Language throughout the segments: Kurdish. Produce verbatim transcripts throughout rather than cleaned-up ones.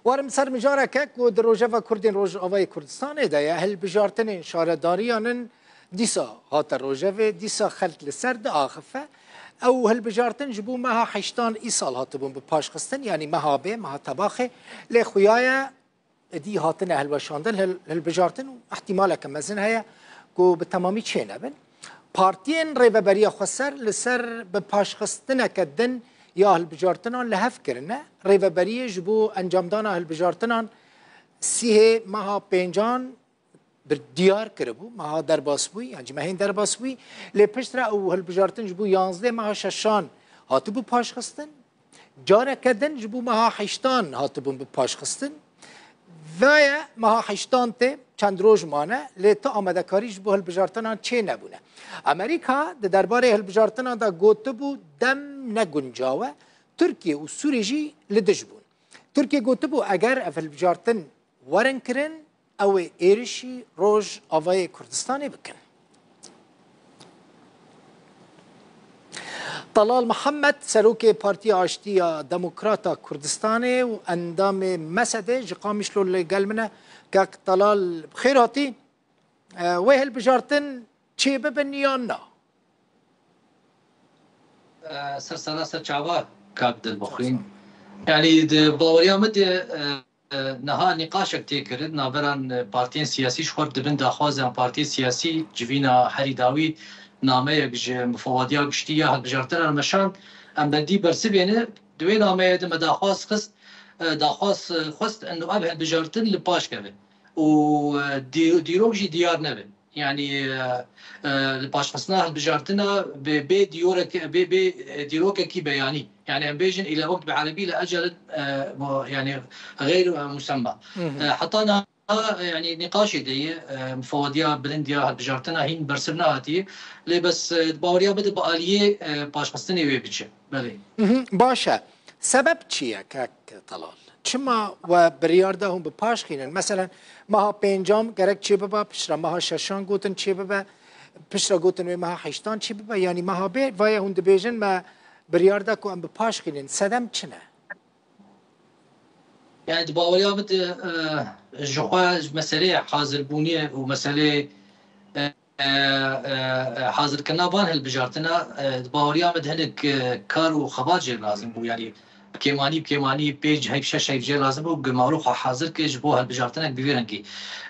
Warim ser mijareke ku di Rojeva Kurdên Rojavayê Kurdistanê de ye, hilbijartinên şaredariyan in, dîsa hate rojevê, dîsa xelk li ser diaxife. Ew hilbijartin ji bo meha heştan îsal hatibûn bi paşxistin, yanî meha bê, meha Tebaxê, lê xuya ye, êdî hatine hilweşandin, hil-, hilbijartin û ihtimaleke mezin heye ku bi temamî çênebin. Partiyên Rêveberiya Xweser li ser bi paşxistineke din ya hilbijartinan li hev kirine. Rêveberiyê ji bo encamdana hilbijartinan sîhê meha pêncan bi diyar kiribû, meha derbas bûyî, yan jî mehên derbas bûyî. Lê piştre ew hilbijartin ji bo yanzdeh meha şeşan hatibû paşxistin. Careke din ji bo meha heştan hatibûn bi paşxistin. Vaye meha heştan tê, çend roj mane, lê ti amadekarî ji bo hilbijartinan çê nebûne. Amerîka di derbarê hilbijartinan de gotibû dem ne guncaw e. Tirkiye û Sûrî jî li dij bûn. Tirkiye gotibû, eger ev hilbijartin werin kirin, ew ê êrişî Rojavayê Kurdistanê bikin. Talal Mihemed, serokê Partiya Aştiya Demokrata Kurdistanê û endamê mesedê ji Qamişlo li gel min e. Kak Talal, bi xêr hatî. E, wê hilbijartin çêbibin yan na? E, ser sera ser çava kak Dilbixwîn. Yanî di baweriya min de, e, e, niha nîqaşek tê kirin, navbera, e, partiyên siyasî ji xwe dibin daxwazan partiyên siyasî civîna herî dawî nameyek ji mufewadiya giştî ya hilbijartina meşand. Em bendî bersivê ne, di wê nameyê de me daxwaz xist, e, daxwaz, e, xwest û ev hilbijartin li paş keve û, e, dî-, dîrok jî diyar nebe. Yanî, e, e, li paşxistina hilbijartina bê, bê dîyorek-, bê, bê, e, dîrokekî beyanî. Yanî em bêjin île wek bi erebî le ecelin, e, mu-, yanî xeyr, e, musemma. E, heta niha, e, yanî nîqaşê de ye, e, mufewediya bilind ya hilbijartina hîn bersiv nehatiye. Lê bes, e, baweriya min de bi aliyê, e, paşxistinê wê biçe. Belê. Baş e. Sebeb çi ye kek Talal? Çima we biryar da hûn bi paş xînin? Meselen, meha pêncan gerek çêbiba, piştre meha şeşan gotin çêbibe, piştre gotin wê meha heştan çêbibe, yanî meha bê, vaye hûn dibêjin me biryar da ku em bi paş xînin. Sedem çi ne? Yani di baweriya min de, e, ji xwe ji meseleyê hazirbûnê û meseleyê, e, e, e, hazirkirina van hilbijartina, e, di baweriya min de hinek, e, kar û xebat jê lazim bû. Yani bi kêmanî, bi kêmanî pênc heyv, şeş heyv jê lazim bû, ku maro xwe hazir ke ji bo hilbijartinek bi vî rengî.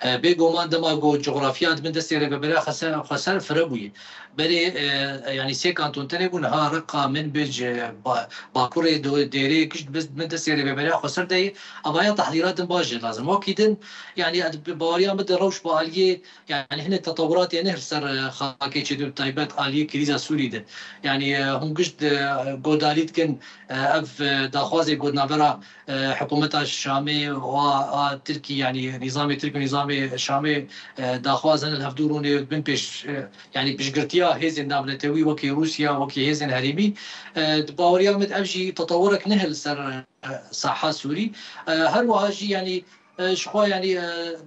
E, bêguman dema ku coxrafiya di bin destê Rêveberiya Xweser, Xweser fire bûye. Berê, e, e, yani sê kanton tenê bû, niha Reqa, Minbic, e, Ba-, Bakurê, Do-, Dêrê, Kişt bi bin destê Rêveberiya Xweser de ye. Avaya tehlîlatin baş jê lazim. Wekî din, yani, ez bi baweriya min de rewş bi aliyê, yani, hinek tetewuratê ne li ser, e, xakê çêdibin, bi taybet aliyê krîza Sûrî de. Yani, e, hûn gişt, e, guhdarî dikin, e, ev, e, daxwazê ku di navbera, e, hikûmeta Şamê û a, a Tirkî, yani, nîzamê Tirk û nîzamê Şamê, e, daxwaz hene li hevdû rûnê bin pêş, e, yani, piştgirtiya hêzên navnetewî wekî Rûsya, wekî hêzên herêmî, e, di baweriya min ev jî tetewurek ne li ser, e, saha Sûrî. E, her wiha jî, yani, e, ji xwe, yani, e,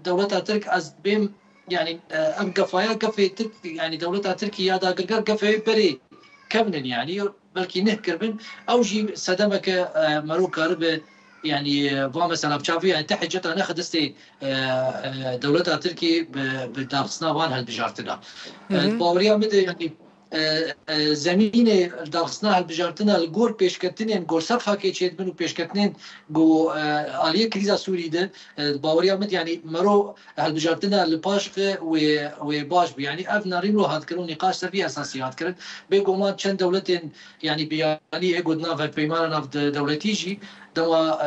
dewleta Tirk ez bêm, yani, e, ev gefaya gefê Tirk, yani, dewleta Tirkî ya dagirker gefê berê kevnin, yani, belkî neh kiribin. Ew jî sedemeke, e, mero karibe, yani, e, va mesela bi çavî, yani, te hiceta nexe destê, e, e, dewleta Tirkî bi, bi daxistina van hilbijartina. E, Hı hı. Baweriya min de, yani, e, e, zemînê daxistina hilbijartina li gor pêşketinên gor ser xakê çêdibin û pêşketinên ku, e, aliyê krîza Sûrî de, e, baweriya min, yani, mero hilbijartina li paş ve wê, wê baş bû. Yani, ev narîn ro hat kirin û nîqaş ser vî esasî hat kirin. Bêguman çend dewletên, yani, biyanî ê gotina ve peymana nav de-, dewletî jî dema,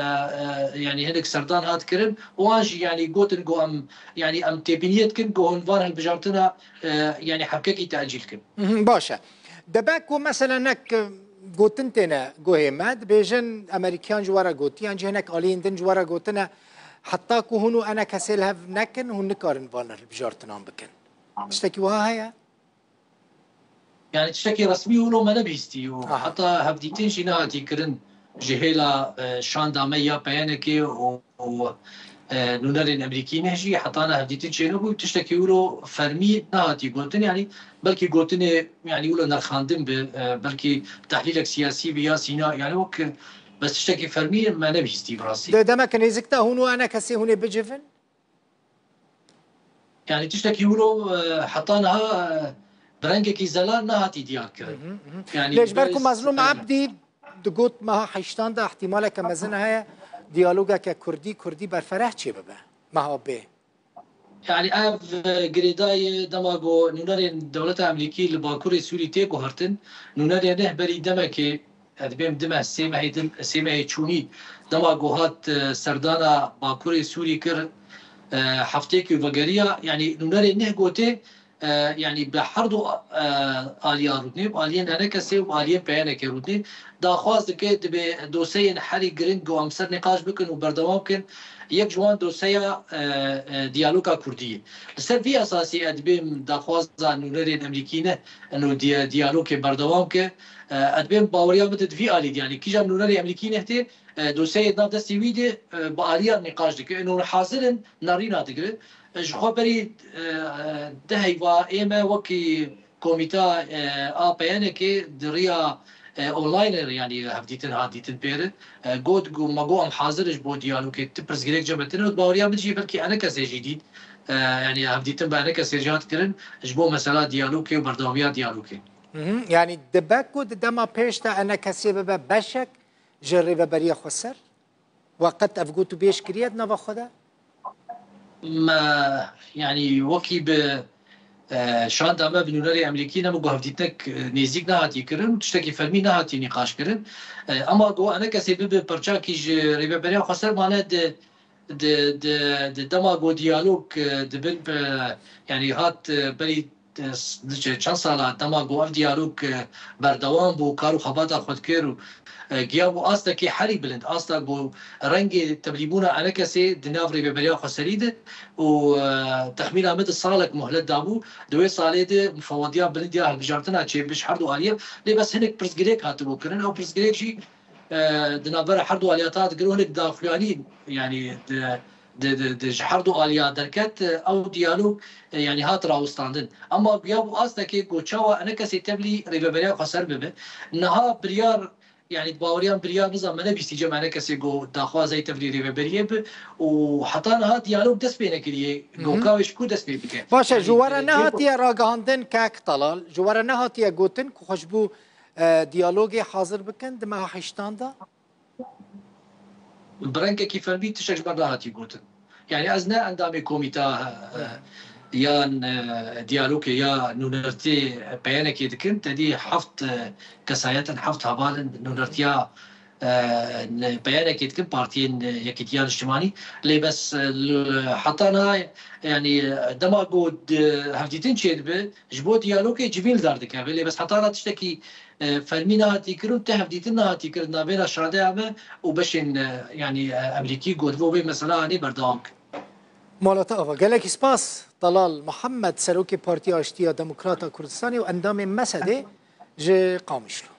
e, e, yani, hinek serdan hat kirin. Wan jî, yani, gotin ku em, yani, em têbîniyê dikin ku hûn van hilbijartina, e, yani, hebkekî tecîl kin. Mhm, baş e. Debe ku mesela nek, e, gotin têne guhê me, dibêjin Amerîkiyan ji we re gotiye, yan jî hinek aliyên din ji we re gotine, heta ku hûn û enekesê li hev nekin, hûn nikarin van hilbijartinan bikin. Tiştekî wiha heye? Yani tiştekî resmî wilo me nebihîstî û Aha. heta hevdîtin jî nehatî kirin ji hêla, e, şanda me ya P Y N K û, û, e, nûnerên Amerîkî ne jî heta ne hevdîtin çênebû, tiştekî wilo fermî nehatî gotin. Yani belkî gotinê, yani wilo nerxandin bi, e, belkî tehlîlek siyasî bi ya sîna, yani wek Bes tiştekî fermî me nebihîstî bi rastî. Di demeke nêzik de hûn û enekesê hûn ê bicivin? Yani tiştekî wilo, e, heta niha, e, bi rengekî zelal nehatî diyar kirin. Hı hı, hı hı. Yani Lê ji ber ku Mezlûm Ebdî digot meha heştan de ihtimaleke mezin heye diyalogeke kurdî, kurdî berfereh çêbibe. Meha bê. Yani ev, e, girêdayî dema ku nûnerên dewleta Amerîkî li Bakurê Sûrî tê guhertin, nûnerê neh berî demekê, ez dibêm dime sê mehê din, sê mehê çûnî, dema ku hat, e, serdana Bakurê Sûrî kir, e, heftêkê vegeriya, yani nûnerê neh gotê, e, yani bi her du, e, aliya rûdinê, aliyên enekesê û aliyên peyenekê rûdinê, daxwaz dike, dibe dosyeyên herî giring ku em ser nîqaş bikin û berdewam kin, yek ji wan dosyeya, e, e, diyaloga kurdî ye. Li ser vî esasî ez dibêm daxwaza nûnerên Amerîkî ne, eno diya-, diyalogê berdewam ke, e, ez dibêm baweriya min di vî alî de, yani kîjan nûnerê Amerîkî ne tê, e, dosyeyê da destê wî de, e, bi aliyan nîqaş dike. Eno hazir in, nerîna digirin. E, ji xwe berî, e, e, deh heyva ême wekî komîta, e, A P N K di riya, e, online, yani hevdîtin hat dîtin pêrin. E, got, got, me got em hazir in ji bo diyalogê, ti pirsgirêk cem me tine û baweriya min jî belkî enekesê jî dît. E, yani hevdîtin bi enekesê jî hat kirin ji bo mesela diyalogê û berdewamiya diyalogê. Hı hı. Yani dibe ku di dema pêş de enekesê bibe beşek ji Rêveberiya Xweser? We qet ev gotûbêj kiriye di nava xwe de? Me, yani wekî bi, e, şanda me bi nûnerê Amerîkî ne, min got hevdîtinek, e, nêzîk nehatî kirin û tiştekî fermî nehatî nîqaş kirin. E, ema got enekesê bibe parçakî ji Rêveberiya Xweser mane di, di, di, di dema got diyalog, e, dibin bi, yani hat, e, berî e, s-, diçe çend sala dema ku ev diyalog, e, berdewam bû, kar û xebata xwe dikir û, e, giya bû astekê herî bilind, asta ku rengê tevlîbûna enekesê di nav Rêveberiya Xweserî de û, e, texmîna min di salek muhlet dabû, di wê salê de mufewediya bilind ya hilbijartina çêbibe ji her du aliyê, lê bes hinek pirsgirêk hatibû kirin. Ew pirsgirêk jî e, di navbera her du aliya ta digir û hinek daxuyanî, yani di, di, di, di ji her du aliya derket, e, ew diyalog, e, yani hat rawestandin. Ama ya bû astekê ku çawa enekesê tevlî Rêveberiya Xweser bibe. Niha biryar, yani baweriyan biryar nizam me nebîstî cem enekesê ku daxwazey tevlî Rêveberiyê bi û heta niha diyalog dest pê nekiriye. Hı hı. Goka wê ji ku dest pê bike? Baş e, yani, ji we re e, nehatiye ragihandin kek Talal, ji we re nehatiye gotin ku xwe ji bo e, diyalogê hazir bikin di meha heştan de? Bi rengekî fermî tiştek ji me nehatî gotin. Yani ez ne endamê komîta, e, yan, e, diyalogê ya nûnertê peyenekê dikim, tedî heft, e, kesayet in, heft heval in nûnertiya, e, peyenekê dikim, partiyên, e, Yekîtiya Niştimanî. Lê bes, e, l-, heta niha, yani, e, dema ku di-, hevdîtin çêdibe, ji bo diyalogê civîn li dar dikeve. Lê bes heta niha tiştekî e, fermî nehatî kirin, ti hevdîtin nehatî kirin navbêra şadeya me û beşên, e, yanî, e, Amerîkî got, bo vê mesela anî berdewam kin. Mala te ava. Gelekî spas Talal Mihemed, Serokê Partiya Aştiya Demokrata Kurdistanê û endamê mesedê ji Qamişlo.